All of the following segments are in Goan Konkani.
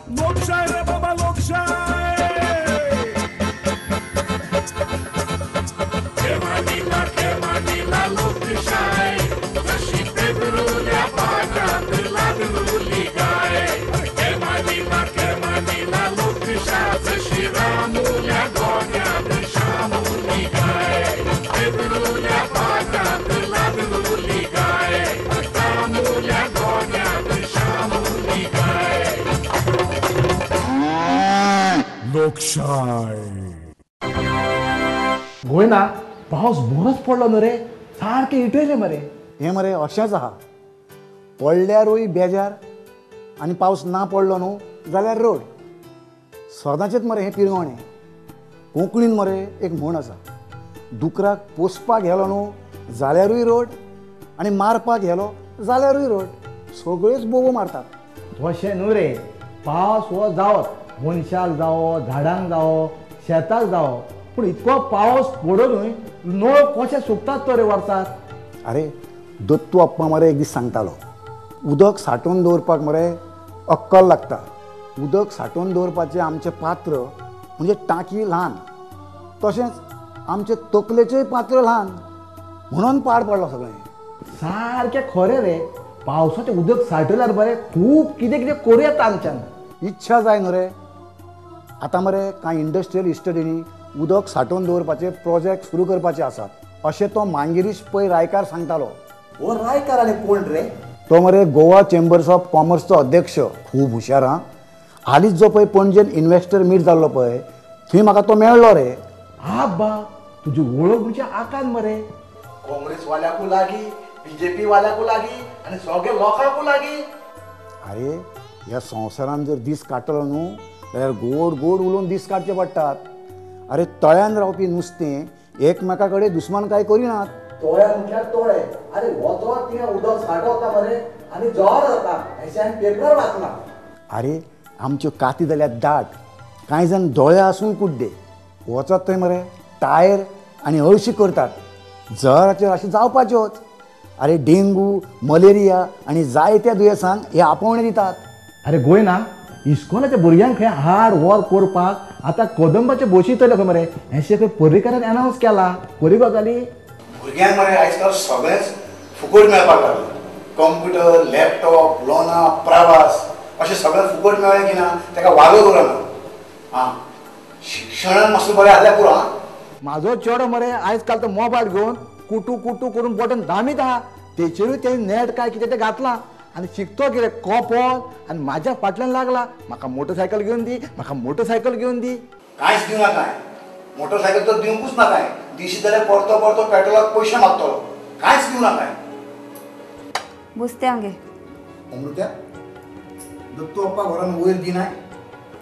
लोकशाय रे बाबा लोकशाय. केमानीला केमानीला लोकशाय, जशी पेदरुल्या पाटात लागलुली गाय. केमानीला केमानीला लोकशाय, जशी रामुल्या गोट्यात शामुली गाय. पेदरुल्या पाटात लागलुली गाय, रामुल्या गोट्यात शामुली गाय. लोकशाय. गोयना पावस बरोच पडलो न्हू रे, सारकें इटयलें मरे. हें मरे अशेंच आहा, पडल्यारूय बेजार आनी पावस ना पडलो न्हू जाल्यार रोड. सदांचेच मरे हें पिरगोणें. कोंकणीन मरे एक म्हण आसा, दुकराक पोसपाक गेलो न्हू जाल्यारूय रोड आनी मारपाक गेलो जाल्यारूय रोड. सगळ्योच बोबो मारतात. तशें न्हू रे, पावस हो जावत, मनशाक जावो, झाडांक जावो, शेताक जावो, पूण इतको पावस पडूनूय नळ कशे सुकतात तो रे वर्साक. अरे दत्तू अप्पा मरे एक दीस सांगतालो, उदक सांठोवन दवरपाक मरे अक्कल लागता. उदक सांठोवन दवरपाचें आमचें पात्र म्हणजे टांकी ल्हान, तशेंच आमचे तकलेचेंय पात्र ल्हान, म्हणून पाड पडलो सगळें. सारकें खरें रे, पावसाचें उदक सांठयल्यार बरें खूब कितें कितें करूं येता आमच्यान. इच्छा जाय न्हू रे. आतां मरे कांय इंडस्ट्रियल इस्टेटींनी उदक सांठोवन दवरपाचे प्रोजेक्ट सुरू करपाचे आसात अशें तो मांगिरीश पै रायकार सांगतालो. हो रायकार आनी कोण रे? तो मरे गोवा चेंबर्स ऑफ कॉमर्सचो अध्यक्ष. खूब हुशार आं. हालींच जो पळय पणजेन इन्वेस्टर मीट जाल्लो पळय थंय म्हाका तो मेळ्ळो रे. आब्बा, तुजी वळख म्हणजे आकान मरे. काँग्रेस वाल्याकू लागी, बीजेपी वाल्याकू लागी आनी सगळे लोकांकू लागी. अरे ह्या संवसारान जर दीस काडटलो न्हू जाल्यार गोड गोड उलोवन दीस काडचे पडटात. अरे तळ्यान रावपी नुस्तें एकमेका कडेन दुस्मानकाय करिनात. तोळ्या म्हटल्यार तोळे. अरे वचो थिंगा उदक सांठवता मरे आनी जोर जाता हें हांवें पेपरार वाचलां. अरे आमच्यो काती जाल्यार दाट, कांय जाण दोळे आसून कुड्डे. वचत थंय मरे टायर आनी हळशी करतात, जळाराचेर अशें जावपाच्योच. अरे डेंगू, मलेरिया आनी जायत्या दुयेंसांक हे आपोवणें दितात. अरे गोयना, इस्कोलाच्या भुरग्यांक खंय हाड व्हर करपाक आतां कदंबाचे बशी येतल्यो खंय मरे, हें खंय पर्रीकारान एनावन्स केलां. खरी गजाली. भुरग्यांक मरे आयज काल सगळेंच फुकट मेळपाक लागलां. कंप्युटर, लॅपटॉप, लोनां, प्रवास अशें सगळें फुकट मेळ्ळें की ना ताका वालोर उरना. आं, शिक्षणान मातशें बरें आसल्यार पुरो. आं, म्हाजो चेडो मरे आयज काल तो मोबायल घेवन कुटू कुटू करून बटन दामीत आहा, तेचेरूय तेणें नेट काय कितें तें घातलां आनी शिकतो कितें कोपोल आनी म्हाज्या फाटल्यान लागला, म्हाका मोटरसायकल घेवन दी, म्हाका मोटरसायकल घेवन दी. कांयच दिवना काय, मोटरसायकल तर दिवंकूच ना काय. दिशी जाल्यार परतो परतो पेट्रोलाक पयशे मागतलो. कांयच दिवना काय. बसते हांव गे. अमृत्या, दत्तू अप्पा घरान वयर दिनाय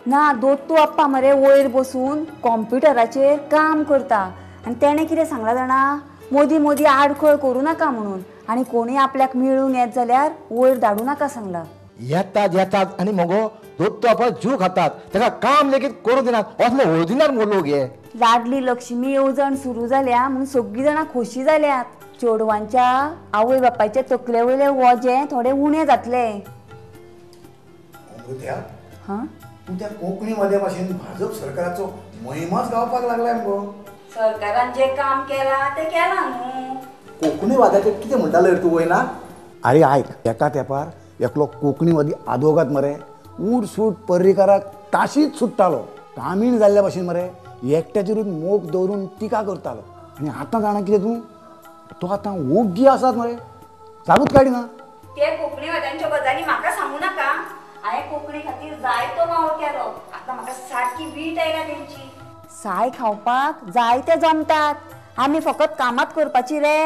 ना. दत्तू अप्पा मरे वयर बसून कॉम्प्युटराचेर काम करता आनी तेणें कितें सांगलां जाणा, मोदी मोदी आडखळ करूं नाका म्हणून, आनी कोणूय आपल्याक मेळूंक येत जाल्यार वयर धाडूं नाका सांगलां. येतात येतात आनी मगो दत्तू अप्पा जीव खातात, ताका काम लेगीत करूं दिनात, असले हळदिनार मगो लोक हे. लाडली लक्ष्मी येवजण सुरू जाल्या म्हणून सगळीं जाणां खोशी जाल्यात. चेडवांच्या आवय बापायच्या तकले वयले वजें थोडें उणें जातलें. अमृत्या, हां, तूं त्या कोंकणी वाद्या भाशेन भाजप सरकाराचो महिमाच गावपाक लागलाय मगो. सरकारान जें काम केलां तें केलां न्हू. कोंकणी वाद्याचें कितें म्हणटालो रे तूं वयना? अरे आयक, एका तेंपार एकलो कोंकणीवादी आदवोगाद मरे ऊट सूट पर्रीकाराक ताशीच सुट्टालो. कामीण जाल्ल्या भाशेन मरे एकट्याचेरूच मोग दवरून टिका करतालो. आनी आतां जाणा कितें तूं, तो आतां ओग्गी आसात मरे, जागूच काडिना. ते कोंकणीवाद्यांच्यो गजाली म्हाका सांगू नाका. हांवें कोंकणी खातीर जायतो वावर केलो, आतां म्हाका सारकी वीट आयल्या तेंची. साय खावपाक जायते जमतात, आमी फकत कामात करपाची रे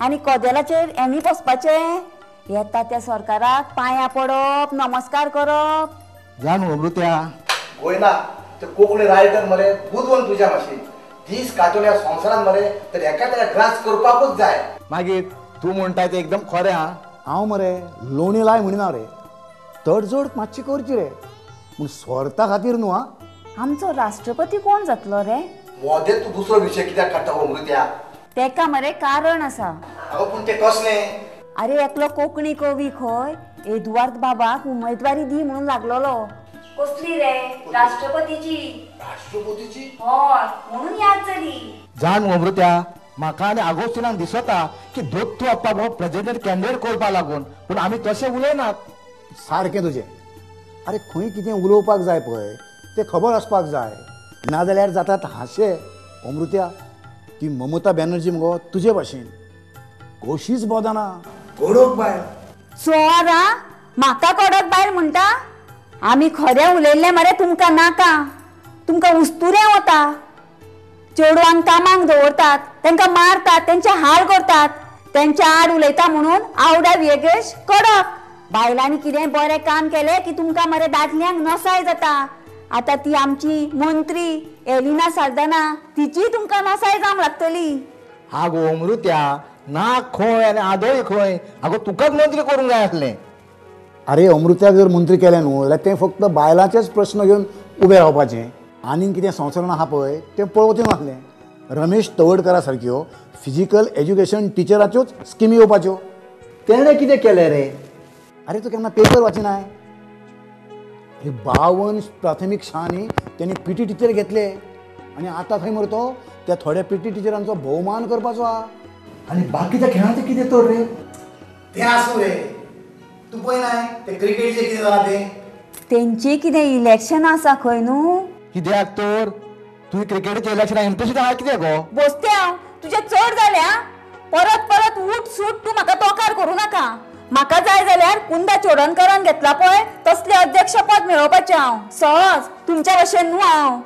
आनी कदेलाचेर एनी बसपाचें. येता त्या सरकाराक पांयां पडप, नमस्कार करप. जाण अमृत्या, गोयना ते कोंकणी रायटर मरे बुदवंत तुज्या भाशेन. दीस काटोल्या संवसारान मरे तर एका ताका ग्रास करपाकूच जाय. मागीर तूं म्हणटाय तें एकदम खरें. आं, हांव मरे लोणी लाय म्हणिना रे, तडजोड मातशी करची रे, पूण स्वार्था खातीर न्हू. आं, आमचो राष्ट्रपती कोण जातलो रे? मोदें तूं दुसरो विशय कित्याक काडटा अमृत्या? तेका मरे कारण आसा. अगो पूण तें कसलें? अरे एकलो कोंकणी कवी खंय एदुआर्द बाबाक उमेदवारी दी म्हणून लागलोलो. कसली रे? राष्ट्रपतीची. राष्ट्रपतीची? हय, म्हणून याद जाली. जाण अमृत्या, म्हाका आनी आगोस्तिनाक दिसता की दत्तू अप्पा हो प्रेसिडेंट कॅन्डिडेट करपा लागून, पूण आमी तशें उलयनात. सारकें तुजें. अरे खंय कितें उलोवपाक जाय पळय तें खबर आसपाक जाय, नाजाल्यार जातात हांशे. अमृत्या, ती ममता बॅनर्जी मुगो तुजे भाशेन कशीच बोदना, कडक बायल. चोरा म्हाका कडक बायल म्हणटा? आमी खरें उलयल्लें मरे तुमकां नाका, तुमकां उस्तुरें वता. चेडवांक कामाक दवरतात, तांकां मारतात, तेंचे हाल करतात, तेंच्या आड उलयता म्हणून आवडा वेगेश कडक. बायलांनी कितें बरें काम केलें की तुमकां मरे दादल्यांक नसाय जाता. आतां ती आमची मंत्री एलिना साल्दाना, तिचीय तुमकां नसाय जावंक लागतली. आगो अमृत्या, नाक खंय आनी आदोळी खंय? आगो तुकाच मंत्री करूंक जाय आसलें. अरे अमृत्याक जर मंत्री केलें न्हू जाल्यार तें फक्त बायलांचेच प्रस्न घेवन उबें रावपाचें, आनीक कितें संवसारान आहा पळय तें पळोवचें नासलें. रमेश तवडकरा सारक्यो फिजिकल एज्युकेशन टिचराच्योच स्किमी येवपाच्यो. तेणें कितें केलें रे? अरे तूं केन्ना पेपर वाचिनाय? अरे 52 प्राथमीक शाळांनी तेणी पी टी टिचर घेतले आनी आतां खंय मरे तो त्या थोड्या पी टी टिचरांचो भोवमान करपाचो आहा. आनी बाकीच्या खेळाचें कितें तर रे? तें आसूं रे, तूं पळयनाय तें क्रिकेटीचें कितें जालां तें? तेंचें कितें इलेक्शन आसा खंय न्हू? कित्याक तर तुवें क्रिकेटीच्या इलेक्शनाक इंट्रस्ट आहा कितें गो? बसते हांव, तुजें चड जालें आं. परत परत उठ सूट तूं म्हाका तोकार करूं नाका. म्हाका जाय जाल्यार कुंदा चोडणकरान घेतला पळय तसलें अध्यक्षपद मेळोवपाचें हांव सहज, तुमच्या भशेन न्हू हांव.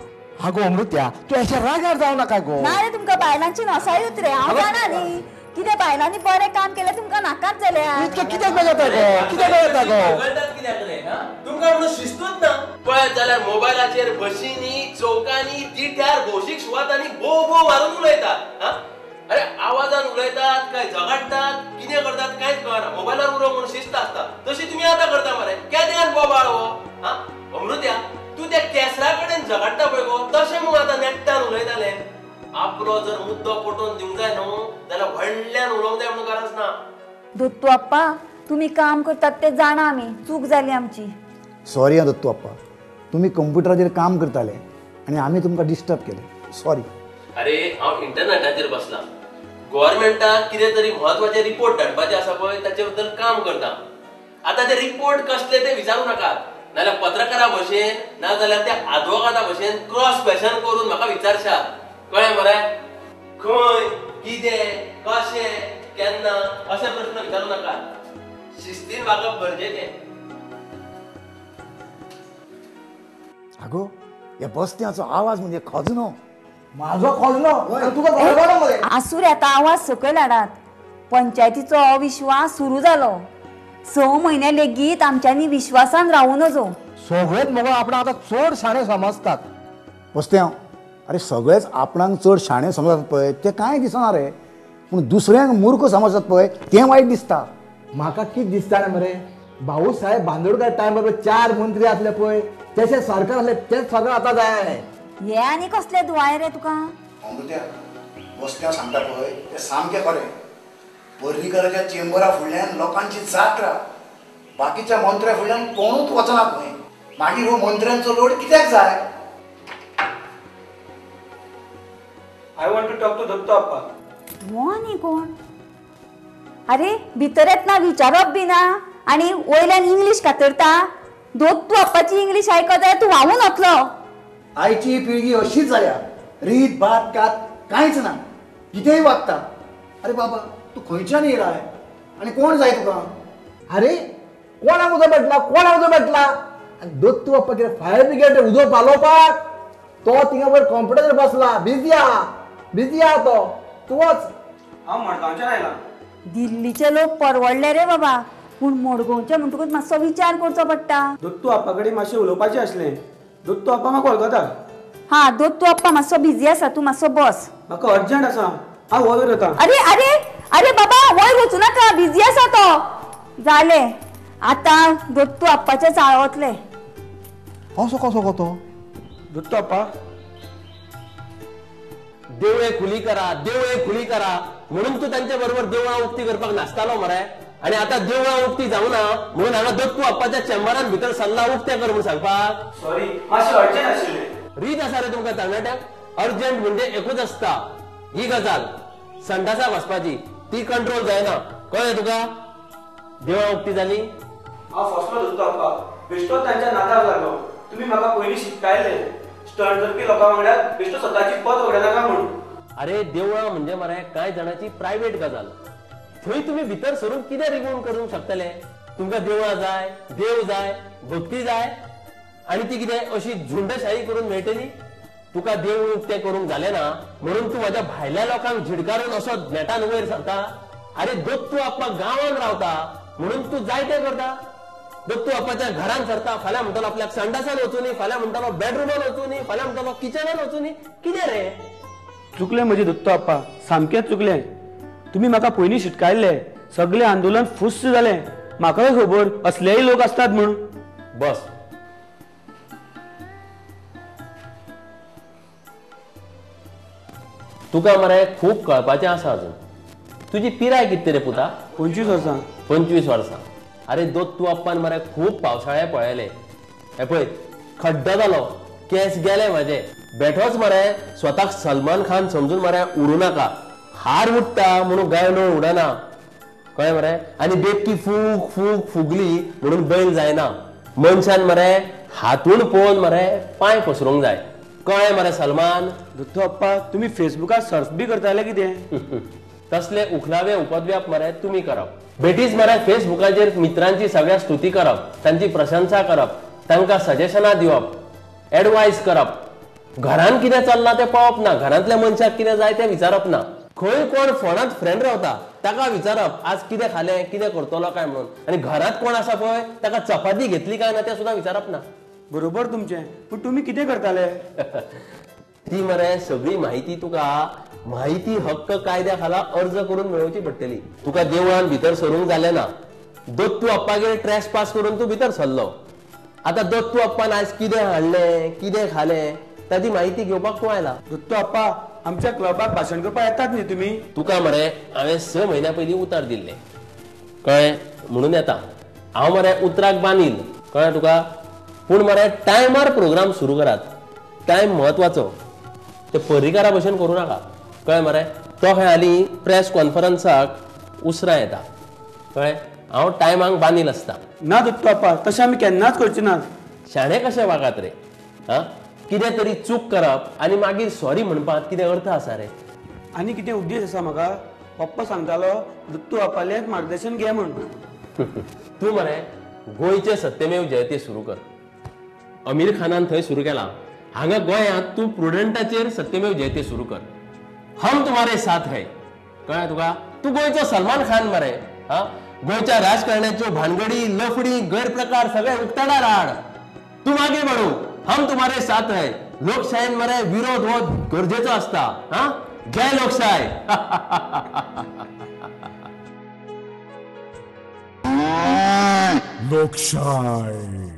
आगो अमृत्या, तूं अशें रागार जावं नाका गो. ना रे, तुमकां बायलांची नसायूच रे. हांव जाणा न्ही कितें बायलांनी बरें काम केलें तुमकां नाकाच जाल्यार. इतकें कित्याक बेजारता गो? कित्याक बेजारता गो? कित्याक रे तुमकां म्हणून शिस्तूच ना. पळयत जाल्यार मोबायलाचेर बशींनी, चौकांनी, तिठ्यार, भौशीक सुवातांनी भोव भोव मारून उलयतात. अरे आवाजान उलयतात काय झगडटात, कितें करतात कांयच कळना. मोबायलार उलोवंक म्हणून शिस्त आसता तशी तुमी आतां करता मरे. केद्यान बोबाळ हो. अमृत्या, तूं त्या केसरा कडेन झगडटा पळय गो, तशें मगो आतां नेट्टान उलयतालें. आपलो जर मुद्दो पटोवन दिवंक जाय न्हू जाल्यार व्हडल्यान उलोवंक जाय म्हणून गरज ना. दत्तू अप्पा, तुमी काम करतात ते जाणा आमी, चूक जाली आमची. सॉरी आं दत्तू अप्पा, तुमी कंप्युटराचेर काम करताले आनी आमी तुमकां डिस्टर्ब केलें, सॉरी. अरे हांव इंटरनॅटाचेर बसलां, गव्हर्मेंटाक कितें तरी म्हत्वाचे रिपोर्ट धाडपाचे आसा पळय ताचे बद्दल काम करता. आतां ते रिपोर्ट कसले ते विचारूं नाकात, नाजाल्यार पत्रकारा भशेन नाजाल्यार त्या आदवोगादा भशेन क्रॉस क्वेश्चन करून म्हाका विचारशात. कळ्ळें मरे? खंय, कितें, कशें, केन्ना अशे प्रस्न विचारूं नाकात. शिस्तीन वागप गरजेचें. आगो ह्या बस्त्याचो आवाज म्हणजे खजनो. माझो खजनो तुका खबर मरे? आसूं रे, आतां आवाज सकयल हाडात. पंचायतीचो अविश्वास सुरू जालो. 6 म्हयने लेगीत आमच्यांनी विश्वासान रावूं नजो. सगळेच मगो आपणाक आतां चड शाणे समजतात. बस्त्यांव, अरे सगळेच आपणाक चड शाणे समजतात पळय तें कांय दिसना रे, पूण दुसऱ्यांक मूर्ख समजतात पळय तें वायट दिसता. म्हाका कितें दिसता मरे, भाऊ साहेब बांदोडकर टायमार 4 मंत्री आसले पळय, तशें सरकार आसलें तेंच सगळें आतां जाय. हे आनी कसले दुवाळे रे तुका? अमृत्या, बस्त्यांव सांगता पळय तें सामकें खरें. पर्रीकराच्या चेंबरा फुडल्यान लोकांची जात्रा, बाकीच्या मंत्र्या फुडल्यान कोणूच वचना खंय. मागीर हो मंत्र्यांचो लोड कित्याक जाय? I want to talk to Dattu Appa. हो आनी कोण? अरे भितर येतना विचारप बी ना आनी वयल्यान इंग्लीश कातरता. दत्तू अप्पाची इंग्लीश आयकत जाल्यार तूं व्हांवून वतलो. आयची पिळगी अशीच जाल्या, रीत भात कात कांयच ना, कितेंय वागता. अरे बाबा, तूं खंयच्यान येयलाय आनी कोण जाय तुका? अरे कोणाक उजो पेटला, कोणाक उजो पेटला? आनी दत्तू अप्पा कितें फायर ब्रिगेड उजो पालोवपाक? तो थिंगा वयर कॉम्प्युटराचेर बसला, बिजी आहा, बिजी आहा तो. तूं वच. हांव मडगांवच्यान आयलां. दिल्लीचे लोक परवडले रे बाबा, पूण मडगांवचे म्हणटकूच मातसो विचार करचो पडटा. दत्तू अप्पा कडेन मातशें उलोवपाचें आसलें. दत्तू अप्पा म्हाका वळखता. हा, दत्तू अप्पा मातसो बिजी आसा, तूं मातसो बस. म्हाका अर्जंट आसा, हांव वयर वता. अरे अरे अरे बाबा, वयर वचूं नाका, बिजी आसा तो. जालें आतां दत्तू अप्पाचें चाळवतलें. असो कसो गो तो? दत्तू अप्पा, देवळे खुली करा, देवळे खुली करा म्हणून तूं तांचे बरोबर देवळां उक्ती करपाक नाचतालो मरे. आनी आतां देवळां उक्ती जावना म्हणून हांगा दत्तू अप्पाच्या चेंबरान भितर सरला उक्तें कर म्हणून सांगपाक. सॉरी, मातशें अर्जंट आशिल्लें. रीत आसा रे तुमकां तरणाट्यांक. अर्जंट म्हणजे एकूच आसता ही गजाल, संडासाक वचपाची, ती कंट्रोल जायना. कळ्ळें तुका? देवळां उक्ती जाली. हांव फसलो दत्तू अप्पा, बेश्टोच तांच्या नादाक लागलो. तुमी म्हाका पयलीं शिटकायले, स्टंट करपी लोकां वांगडा बेश्टो स्वताची पत वगडायनाका म्हूण. अरे देवळां म्हणजे मरे कांय जाणांची प्रायवेट गजाल. थंय तुमी भितर सरून कितें रिगून करूंक शकतले? तुमकां देवळां जाय, देव जाय, भक्ती जाय, आनी ती कितें अशी झुंडशाही करून मेळटली? तुका देवूळ उक्तें करूंक जालें ना म्हणून तूं म्हाज्या भायल्या लोकांक झिडकारून असो नेटान वयर सरता. अरे दत्तू अप्पा गांवान रावता म्हणून तूं जायतें करता. दत्तू अप्पाच्या घरान सरता, फाल्यां म्हणटलो आपल्याक संडासान वचूनी, फाल्यां म्हणटलो बेडरुमान वचूनी, फाल्यां म्हणटलो किचनान वचूनी. कितें रे? चुकलें म्हजें दत्तू अप्पा, सामकेंच चुकलें. तुमी म्हाका पयलीं शिटकायल्ले, सगळें आंदोलन फुस्स जालें. म्हाकाय खबर असलेय लोक आसतात म्हूण. बस, तुका मरे खूब कळपाचें आसा अजून. तुजी पिराय कितली रे पुता? 25 वर्सां. 25 वर्सां. अरे दत्तू अप्पान मरे खूब पावसाळे पळयले. हे पळय खड्डो जालो, केंस गेले म्हाजे. बेठोच मरे स्वताक सलमान खान समजून मरे उडूं नाका. हार उडटा म्हणून गायलो उडना, कळ्ळें मरे? आनी बेबकी फूग फूग फुगली म्हणून बैल जायना. मनशान मरे हातून पळोवन मरे पांय पसरूंक जाय, कळ्ळें मरे सलमान? दत्तू अप्पा, तुमी फेसबुकार सर्फ बी करताले कितें? तसले उखलावे उपद्व्याप मरे तुमी करप. बेठीच मरे फेसबुकाचेर मित्रांची सगळ्या स्तुती करप, तांची प्रशंसा करप, तांकां सजेशनां दिवप, एडवायस करप. घरान कितें चल्लां तें पळोवप ना, घरांतल्या मनशाक कितें जाय तें विचारप ना. खंय कोण फोनांत फ्रेंड रावता ताका विचारप आज कितें खालें, कितें करतलो काय म्हणून. आनी घरांत कोण आसा पळय ताका चपाती घेतली काय ना तें सुद्दां विचारप ना. बरोबर तुमचें, पूण तुमी कितें करताले? ती मरे सगळी माहिती तुका माहिती हक्क कायद्या खाला अर्ज करून मेळोवची पडटली. तुका देवळान भितर सरूंक जालें ना, दत्तू अप्पागेर ट्रेस पास करून तूं भितर सरलो. आतां दत्तू अप्पान आयज कितें हाडलें, कितें खालें ताची माहिती घेवपाक तूं आयला. दत्तू अप्पा, आमच्या क्लबाक भाशण करपाक येतात न्ही तुमी? तुका मरे हांवें 6 म्हयन्या पयलीं उतर दिल्लें, कळ्ळें? म्हणून येता हांव मरे उतराक बांदील, कळ्ळें तुका? पूण मरे टायमार प्रोग्राम सुरू करात. टायम म्हत्वाचो, ते पर्रीकारा भशेन करूं नाका, कळ्ळें मरे? तो खंय हालीं प्रेस कॉन्फरन्साक उसरां येता, कळ्ळें? हांव टायमाक बांदील आसता. ना दत्तू अप्पा, तशें आमी केन्नाच करचे नात. शाणे कशें वागात रे? आं, कितें तरी चूक करप आनी मागीर सॉरी म्हणपाक कितें अर्थ आसा रे? आनी कितें उद्देश आसा म्हाका? पप्पा सांगतालो दत्तू अप्पालें मार्गदर्शन घे म्हूण. तूं मरे गोंयचें सत्यमेव जयते सुरू कर. अमीर खानान थंय सुरू केला, हांगा गोंयांत तूं प्रुडंटाचेर सत्यमेव जयते सुरू कर. हम तुम्हारे साथ है, कळ्ळें तुका? तूं गोंयचो सलमान खान मरे. हा, गोंयच्या राजकारण्याच्यो भानगडी, लफडी, गैरप्रकार सगळे उक्ताडार हाड. तूं मागीर म्हणू हम तुम्हारे साथ है. लोकशायेन मरे विरोध हो गरजेचो आसता. हा, जय लोकशाय. लोकशाय.